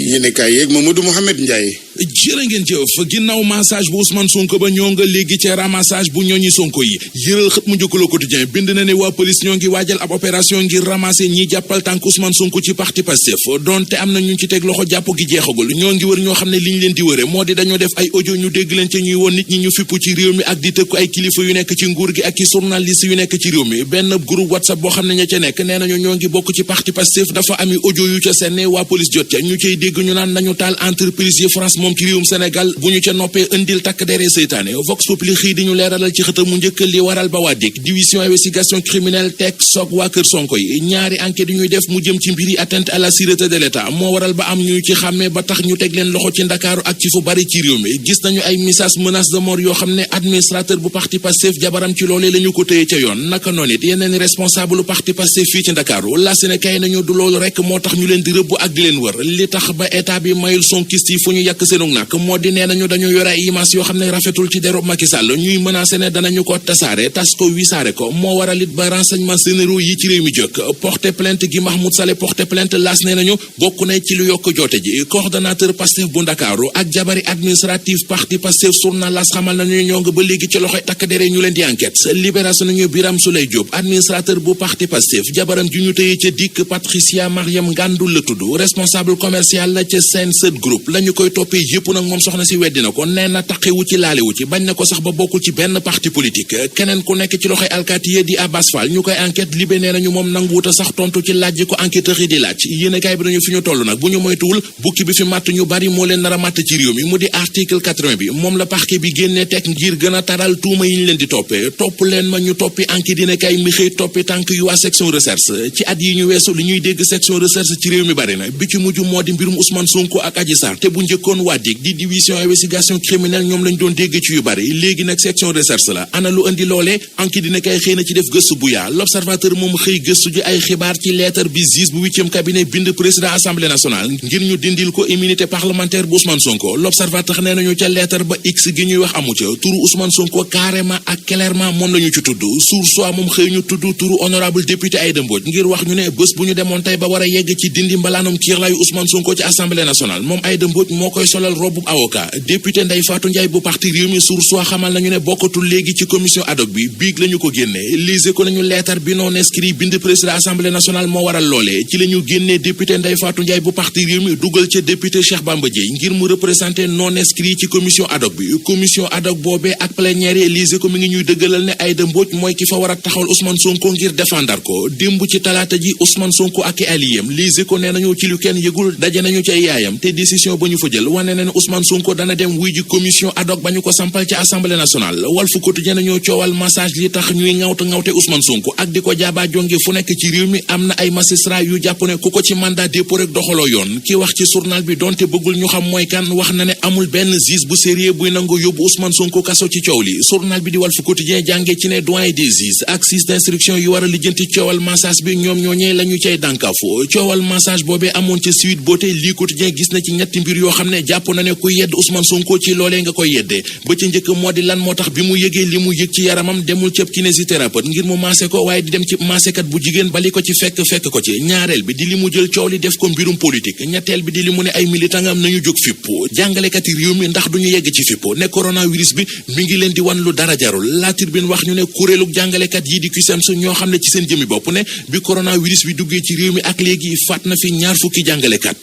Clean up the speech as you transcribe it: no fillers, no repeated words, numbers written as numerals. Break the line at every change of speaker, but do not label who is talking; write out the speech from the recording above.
yéenekaay yeeg Mamadou Mouhamed Ndiaye.
jërë ngeen jëf ginnaaw massage bu Ousmane Sonko ba ñoo nga léegi ci ramassage bu ñooñi Sonko yi yëral xët mu njëkk Le Quotidien bind na ne waa police ñoo ngi waajal ab opération ngir ramasser ñi jàppal tànk Ousmane Sonko ci parti Pastef donte am na ñu ci teg loxo jàpp gi jeexagul ñoo ngi wër ñoo xam ne liñ leen di wëre moo di dañoo def ay audio ñu dégg leen ca ñuy woon nit ñi ñu fippu ci réew mi ak di tëkku ay kilifa yu nekk ci nguur gi ak ci journaliste yu nekk ci réew mi benn groupe WhatsApp boo xam ne ña ca nekk nee nañu ñoo ngi bokk ci parti Pastef dafa ami audio yu ca senne waa police jot ca ñu cay dégg ñu naan nañu taal entreprise yi France moom ci réewum Sénégal bu ñu ca noppee indil takk dere seytaane Vox Populi xëy di ñu leeralal ci xëtam mu njëkk li waral ba waa DIC division investigation criminelle teg soog waa kër Sonko yi ñaari enquête yi ñuy def mu jëm ci mbiri atteinte à la sûreté de l'État moo waral ba am ñu ci xàmmee ba tax ñu teg leen loxo ci Ndakaaru ak ci fu bari ci réew mi gis nañu ay message menace de mort yoo xam ne administrateur bu parti Pastef jabaram ci loolee la ñu ko téye ca yoon naka noonu it yeneen responsable bu parti Pastef fii ci Ndakaaru la Sénégal nañu du loolu rek moo tax ñu leen di rëbb ak di leen wër li tax ba état bi mayul sonkiste yi fu ñu yàq seenu nak moo di nee nañu dañu yore ay image yoo xam ne rafetul ci deru Macky Sall ñuy menacé ne danañu ko tasaare tas ko wisaare ko moo waral it ba renseignement généraux yi ci réew mi jëkk porté plainte gi Mahmoud Saleh porté plainte laas nee nañu bokk na ci lu yokk joote ji coordonnateur Pastef bu Ndakaaru ak jabari administratif parti Pastef journal las xamal nañu ñoo nga ba léegi ci loxoy takk dere ñu leen di enquête libération nañu Biram Souleye Diop administrateur bu parti Pastef jabaram ji ñu tëye ca dikk Patricia Mariam Ngandul la tudd responsable commercial la ca Sen7 Group la ñu koy toppee yépp nag moom soxna si weddi na ko nee na taxewu ci laalewu ci bañ na ko sax ba bokkul ci benn parti politique keneen ku nekk ci loxoy alkaati di Abbas Fall ñu koy enquête libé nee nañu moom nanguwuta sax tontu ci laaj ji ko enquêteurs yi di laaj yéenekaay bi dañu fi ñu toll nag bu ñu moytuwul bukki bi fi màtt ñu bari moo leen nar a màtt ci réew mi mu di article 80 bi moom la parquet bi génnee teg ngir gën a taral tuuma yi ñu leen di toppee topp leen ma ñu toppi enquête yéenekaay mi xëy toppi tànk yu waa section recherche ci at yi ñu weesu li ñuy dégg section recherche ci réew mi bari na bi ci mujj moo di mbirum Ousmane Sonko ak Adji Sarr te bu njëkkoon waa DIC di division investigation criminelle ñoom lañ doon dégg ci yu bari léegi nag section recherche la ana lu indi loolee enquête dina kay xëy na ci def gëstu bu yaa l'observateur moom xëy gëstu ji ay xibaar ci lettre bi juge bu 8e cabinet bind président assemblée nationale ngir ñu dindil ko immunité parlementaire bu Ousmane Sonko l'observateur nee nañu ca lettre ba x gi ñuy wax amu ca turu Ousmane Sonko carrément ak clairement moom lañu ci tudd source moom xëy ñu tudd turu honorable député Aïda Mbodj ngir wax ñu ne bés bu ñu demoon tey ba war a yegg ci dindi mbalaanum kiirlaayu Ousmane Sonko ci assemblée nationale moom Aïda Mbodj moo koy solal robu avocat député Ndeye Fatou Ndiaye bu parti Rewmi source xamal nañu ne bokkatul léegi ci commission ad hoc bi biig lañu ko génnee lise ko nañu lettre bi non inscrit bind président assemblée nationale moo waral loolee ci la ñu génnee député Ndeye Fatou Ndiaye bu parti Rewmi dugal ca député Cheikh Bamba Dièye ngir mu représenter non inscrit ci commission ad hoc bi commission ad hoc boobee ak plénière lise ko mi ngi ñuy dëggalal ne Aïda Mbodj mooy ki fa war a taxawal Ousmane Sonko ngir défendre ko démb ci talaata ji Ousmane Sonko ak i aliyem lise ko nee nañu ci lu kenn yëgul daje nañu ci ay yaayam te décision ba ñu fa jël wane na ne Ousmane Sonko dana dem wuy ji commission ad hoc ba ñu ko sampal ci assemblée nationale Walf Quotidien nañoo coowal massage li tax ñuy ŋawte Ousmane Sonko ak di ko jaaba jonge fu nekk ci réew mi am na ay magistrat yu jàpp ne ku ko ci mandat dépôt rek doxaloo yoon ki wax ci journal bi donte bëggul ñu xam mooy kan wax na ne amul benn juge bu sérieux buy nangu yóbbu Ousmane Sonko kaso ci coow li journal bi di Walf Quotidien jànge ci ne doyen des juges ak juge d'instruction yu war a lijjanti coowal massage bi ñoom ñooñee la ñu cay dànkaafu coowal massage boobee amoon ca Sweet Beauté lii Quotidien gis na ci ñetti mbir yoo xam ne jàpp na ne ku yedd Ousmane Sonko ci loolee nga koy yeddee ba ci njëkk moo di lan moo tax bi mu yëgee li mu yëg ci yaramam demul cëb kinésithérapeute ngir mu maase ko waaye di dem ci maasekat bu jigéen bali ko ci fekk ko ci ñaareel bi di li mu jël coow li def ko mbirum politique ñetteel bi di li mu ne ay militant am nañu jóg fippu jàngalekat yi réew mi ndax duñu yegg ci fippu ne coronavirus bi mi ngi leen di wan lu dara jarul La Tribune wax ñu ne kuréelug jàngalekat yi di CUSEMS ñoo xam ne ci seen jëmi bopp ne bi coronavirus bi duggee ci réew mi ak léegi faat na fi ñaar fukki jàngalekat